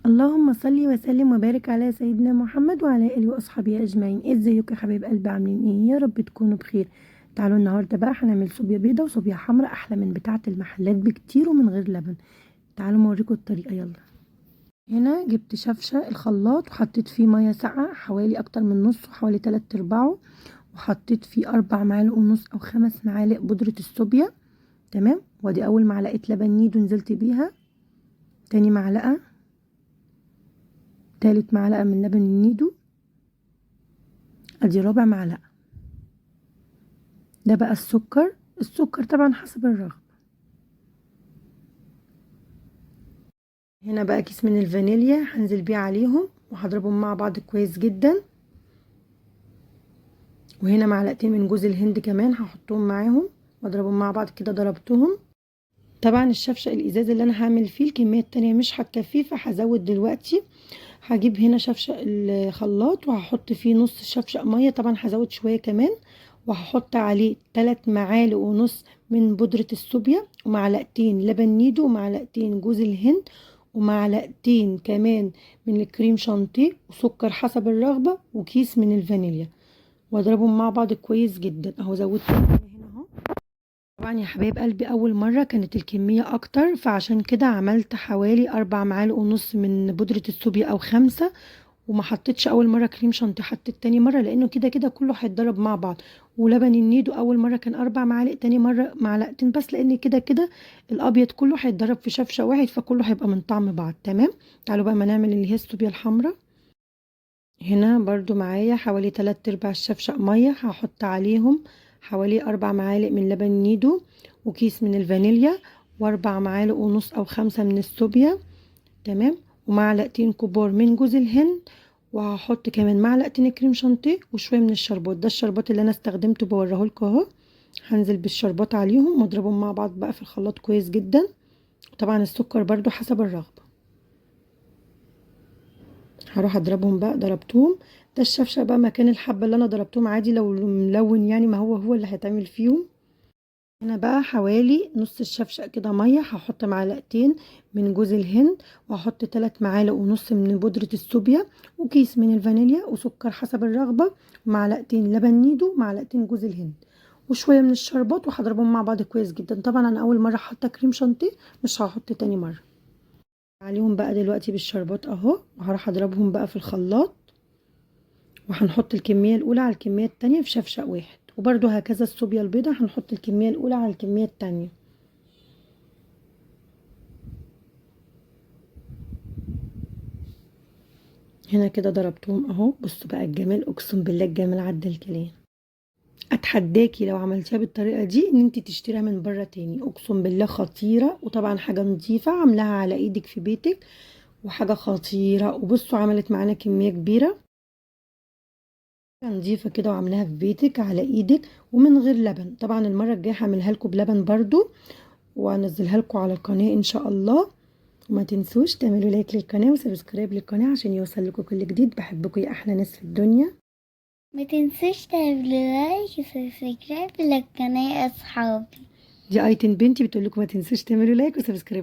اللهم صل وسلم وبارك على سيدنا محمد وعلى اله واصحابه اجمعين. ازيكم يا حبايب قلبي؟ عاملين ايه؟ يا رب تكونوا بخير. تعالوا النهارده بقى هنعمل صوبيا بيضة وصوبيا حمراء احلى من بتاعه المحلات بكتير ومن غير لبن. تعالوا اوريكم الطريقة، يلا. هنا جبت شفشه الخلاط وحطيت فيه مية ساقعه حوالي اكتر من نص، حوالي 3/4، وحطيت فيه 4 معالق ونص او 5 معالق بودره الصوبيا، تمام. وادي اول معلقه لبن نيدو نزلت بيها، تاني معلقه، تالت معلقه من لبن النيدو، ادي رابع معلقه. ده بقى السكر، السكر طبعا حسب الرغبة. هنا بقى كيس من الفانيليا هنزل بيه عليهم وهضربهم مع بعض كويس جدا. وهنا معلقتين من جوز الهند كمان هحطهم معاهم واضربهم مع بعض كده. ضربتهم. طبعا الشفشق الازاز اللي انا هعمل فيه الكمية التانية مش هتكفيه، فهزود دلوقتي. هجيب هنا شفشق الخلاط وهحط فيه نص شفشق مية، طبعا هزود شوية كمان، وهحط عليه 3 معالق ونص من بودره الصوبيا، ومعلقتين لبن نيدو، ومعلقتين جوز الهند، ومعلقتين كمان من الكريم شانتيه، وسكر حسب الرغبة، وكيس من الفانيليا، واضربهم مع بعض كويس جدا. اهو زودت هنا اهو. طبعا يا حبايب قلبي اول مرة كانت الكمية اكتر، فعشان كده عملت حوالي 4 معالق ونص من بودره الصوبيا او 5، وما حطيتش اول مرة كريم شانتيه، حطيت تاني مرة لانه كده كده كله هيتضرب مع بعض. ولبن النيدو اول مرة كان 4 معالق، تاني مرة معلقتين بس، لان كده كده الابيض كله هيتضرب في شفشه واحد، فكله هيبقى من طعم بعض، تمام. تعالوا بقى ما نعمل اللي هي الصوبيا الحمراء. هنا برضو معايا حوالي 3/4 الشفشق مية، هحط عليهم حوالي 4 معالق من لبن نيدو، وكيس من الفانيليا، و4 معالق ونص او 5 من الصوبيا، تمام، ومعلقتين كبار من جوز الهند، وهحط كمان معلقتين كريم شانتيه، وشوية من الشربات. ده الشربات اللي انا استخدمته بوريهولكوا اهو. هنزل بالشربات عليهم واضربهم مع بعض بقى في الخلاط كويس جدا. وطبعا السكر برضو حسب الرغبة. هروح اضربهم بقى. ضربتهم. ده الشفشه بقى مكان الحبة اللي انا ضربتهم عادي، لو ملون يعني ما هو هو اللي هيتعمل فيهم. هنا بقى حوالي نص الشفشق كده مية، هحط معلقتين من جوز الهند، وهحط 3 معالق ونص من بودره الصوبيا، وكيس من الفانيليا، وسكر حسب الرغبة، ومعلقتين لبن نيدو، ومعلقتين جوز الهند، وشوية من الشربات، وهضربهم مع بعض كويس جدا. طبعا انا اول مرة حاطه كريم شانتيه، مش هحط تاني مرة عليهم بقى دلوقتي بالشربات اهو. وهروح اضربهم بقى في الخلاط، وهنحط الكمية الاولى على الكمية التانية في شفشق واحد، وبرده هكذا الصوبيا البيضاء هنحط الكمية الاولى على الكمية التانية. هنا كده ضربتهم اهو. بصوا بقى الجمال، اقسم بالله الجمال عدى الكلام. اتحداكي لو عملتيها بالطريقة دي ان انت تشتريها من بره تاني، اقسم بالله خطيرة. وطبعا حاجة نظيفة عاملاها على ايدك في بيتك، وحاجه خطيرة. وبصوا عملت معانا كمية كبيرة نظيفة كده، وعاملاها في بيتك على ايدك ومن غير لبن. طبعا المرة الجاية هعملها لكم بلبن برضو، وانزلها لكم على القناة ان شاء الله. وما تنسوش تعملوا like للقناة و subscribe للقناة عشان يوصل لكم كل جديد. بحبكم يا احلى ناس في الدنيا. ما تنسوش تعملوا like و subscribe للقناة يا اصحابي. دي ايتن بنتي بتقول لكم ما تنسوش تعملوا like و subscribe.